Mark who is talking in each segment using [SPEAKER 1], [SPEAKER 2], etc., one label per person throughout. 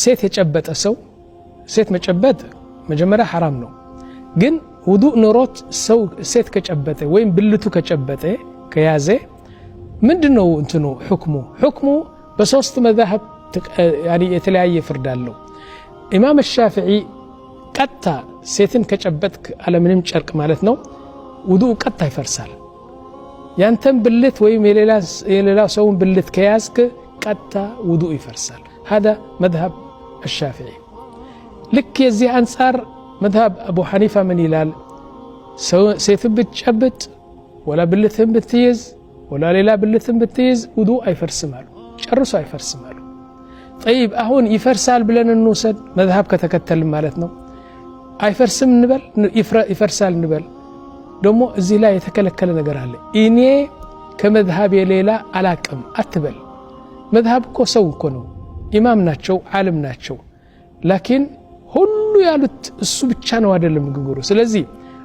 [SPEAKER 1] ሴት የጨበጠ ሰው፣ ሴት መጨበጥ መጀመሪያ ሐራም ነው። ግን ውዱእ ኖሮት ሰው ሴት ከጨበጠ ወይም ብልቱ ከጨበጠ፣ ከያዘ፣ ምንድን ነው እንትኑ ሕክሙ? ሕክሙ በሶስት መዛህብ የተለያየ ፍርድ አለው። ኢማም ሻፊዒ ቀጥታ ሴትን ከጨበጥክ አለምንም ጨርቅ ማለት ነው፣ ውዱእ ቀጥታ ይፈርሳል። ያንተን ብልት ወይም የሌላ ሰውን ብልት ከያዝክ ቀጥታ ውዱእ ይፈርሳል። هذا مذهب الشافعي። ልክ የዚህ አንጻር መዝሀብ አቡ ሐኒፋ ምን ይላል? ሴትን ብትጨብጥ ወላ ብልትህን ብትይዝ ወላ ሌላ ብልትን ብትይዝ ውዱእ አይፈርስም አሉ። ጨርሶ አይፈርስም አሉ። طيب፣ አሁን ይፈርሳል ብለን እንውሰድ፣ መዝሀብ ከተከተልን ማለት ነው። አይፈርስም እንበል፣ ይፈርሳል እንበል። ደግሞ እዚህ ላይ የተከለከለ ነገር አለ። እኔ ከመዝሀብ የሌላ አላቅም አትበል። መዝሀብ እኮ ሰው እኮ ነው፣ ኢማም ናቸው፣ ዓሊም ናቸው። لكن ሁሉ ያሉት እሱ ብቻ ነው አይደለም ንግግሩ። ስለዚህ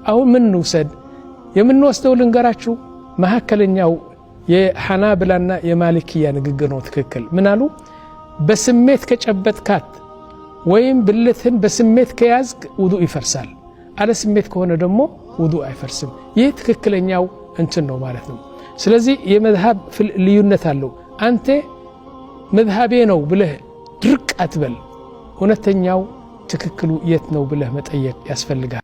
[SPEAKER 1] አሁን ምን እንውሰድ? የምንወስደው ልንገራችሁ፣ መካከለኛው የሐናብላና የማሊክያ ንግግር ነው ትክክል። ምን አሉ? በስሜት ከጨበጥካት ወይም ብልትህን በስሜት ከያዝክ ውዱእ ይፈርሳል። አለ ስሜት ከሆነ ደግሞ ውዱእ አይፈርስም። ይህ ትክክለኛው እንትን ነው ማለት ነው። ስለዚህ የመዝሀብ ልዩነት አለው። አንተ መዝሀቤ ነው ብለህ ድርቅ አትበል። እውነተኛው ትክክሉ የት ነው ብለህ መጠየቅ ያስፈልጋል።